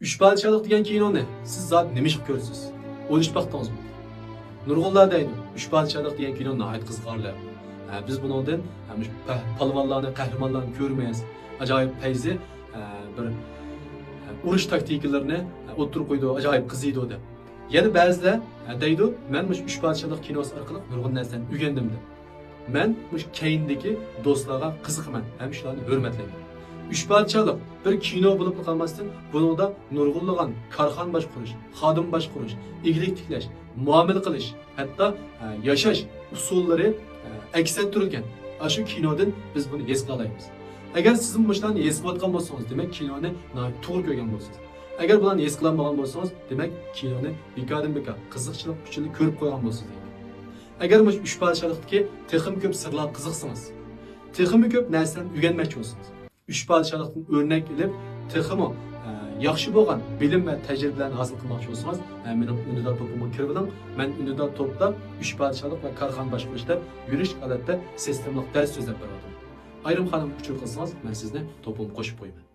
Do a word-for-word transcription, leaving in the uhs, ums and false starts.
ئۈچ پادىشاھلىق دېگەن كىنونى سىز زادى نېمىشقا كۆرىسىز؟ ئويلىشىپ باقتىڭىزمۇ؟ نۇرغۇنلار دەيدۇ، ئۈچ پادىشاھلىق دېگەن كىنو ناھايىتى قىزىقارلىق. ھە، بىز بۇنىڭدىن، ھە، مۇشۇ پە-، پالۋانلارنى، قەھرىمانلارنى كۆرىمىز. ئاجايىپ پەيزى، ھە، بىر، ھە، ئۇرۇش تاكتىكىلىرىنى، ھە، ئوتتۇرىغا قويىدۇ، ئاجايىپ قىزىيدۇ دەپ. يەنە بەزىلەر، ھە، دەيدۇ، مەن مۇشۇ ئۈچ پادىشاھلىق كىنوسى ئارقىلىق نۇرغۇن نەرسىلەرنى ئۆگەندىم دەپ. مەن مۇشۇ كەينىدىكى دوستلارغا قىزىقىمەن ھەم شۇلارنى ھۆرمەتلەيمەن. ئۈچ پادىشاھلىق بىر كىنو بولۇپلا قالماستىن، بۇنىڭدا نۇرغۇنلىغان كارخانا باشقۇرۇش، خادىم باشقۇرۇش، ئىگىلىك تىكلەش، مۇئامىلە قىلىش، ھەتتا، ئە، ياشاش ئۇسۇللىرى، ئە، ئەكس ئەتتۈرۈلگەن. ئاشۇ كىنودىن بىز بۇنى ھېس قىلالايمىز. ئەگەر سىزمۇ مۇشۇلارنى ھېس قىلىۋاتقان بولسىڭىز، دېمەك، كىنونى ناھايىتى توغرا كۆرگەن بولىسىز. ئەگەر بۇلارنى ھېس قىلالمىغان بولسىڭىز، دېمەك، كىنونى بىكاردىن بىكار، قىزىقچىلىق ئۈچۈنلا كۆرۈپ قويغان بولىسىز دېگەن. ئەگەر مۇشۇ ئۈچ پادىشاھلىقتىكى تېخىمۇ كۆپ سىرلارغا قىزىقسىڭىز، تېخىمۇ كۆپ نەرسىلەرنى ئۆگەنمەكچى بولسىڭىز، ئۈچ پادىشاھلىقتىن ئۆرنەك ئېلىپ، تېخىمۇ، ئە، ياخشى بولغان بىلىم ۋە تەجرىبىلەرنى ھاسىل قىلماقچى بولسىڭىز، ئە، مېنىڭ ئۈندىدار توپۇمغا كىرىۋېلىڭ. مەن ئۈندىدار توپتا ئۈچ پادىشاھلىق ۋە كارخانا باشقۇرۇش دەپ يۈرۈشلۈك ھالەتتە سىستېمىلىق دەرس سۆزلەپ بېرىۋاتىمەن. ئايرىم خانىمغا ئۇچۇر قىلسىڭىز، مەن سىزنى توپۇمغا قوشۇپ قويىمەن.